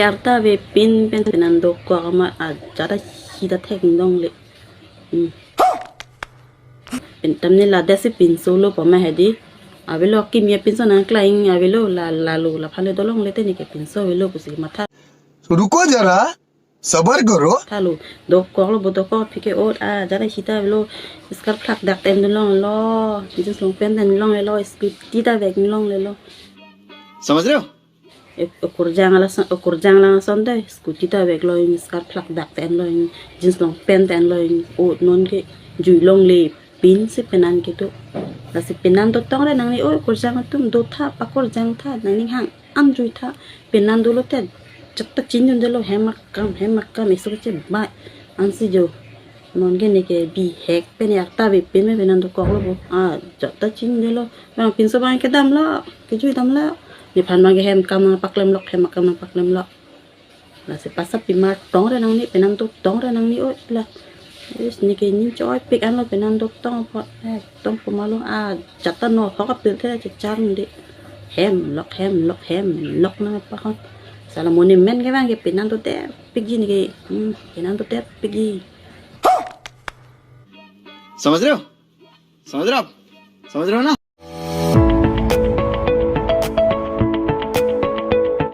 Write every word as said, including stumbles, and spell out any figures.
Arta avepin pen penan dokok ma ajat ta sita thek longle. Hmm. Pen tam ne ladak si pinso lo poma hedi. Avelo kimi apinso nangklang avelo la lalo la phale dolongle te neke pinso avelo pusi matha. रुको जरा, सबर करो। Thalo dokok lo bo dokok phike ot ajat ta sita avelo skirt phlak dak ten dolonglo. Jeans long pant ten longle lo, scooty ta vek longle lo. समझ रहे हो? Okorjang ala okorjang lang ason te scooty ta vek lo, skirt phlak dak ten lo, jeans long pant ten lo, o non ke jui longle pin si penan kedo. Lasi penan dotong re nangli, o okorjang atum do tha, pakorjang tha, nangning hang an jui tha, penan dolo te jat ta chinidun detlo, hem akam hem akam eso keche bai ansi jo. Non ke neke bihek pen arta avepin me penan dokok lo bo. Ajat ta chinidetlo. Bang pinso bang kedam lo, kejui dam lo. Nephan bang ke hem akam nangpaklem lok, hem akam nangpaklem lok. Lasi pasap pima tong re nangli, penan dotong re nangli o la. Is neke ning choi pik an lo penan dotong po. Eh, tong poma lo ajat ta no hok apil te chechar de. Hem lok, hem lok, hem lok nangpakon. Sala moni men ke bang ke penan dodet pikji neke. Hmm, penan dodet pikji. समझ रहे हो? समझ रहे हो आप? समझ रहे हो ना?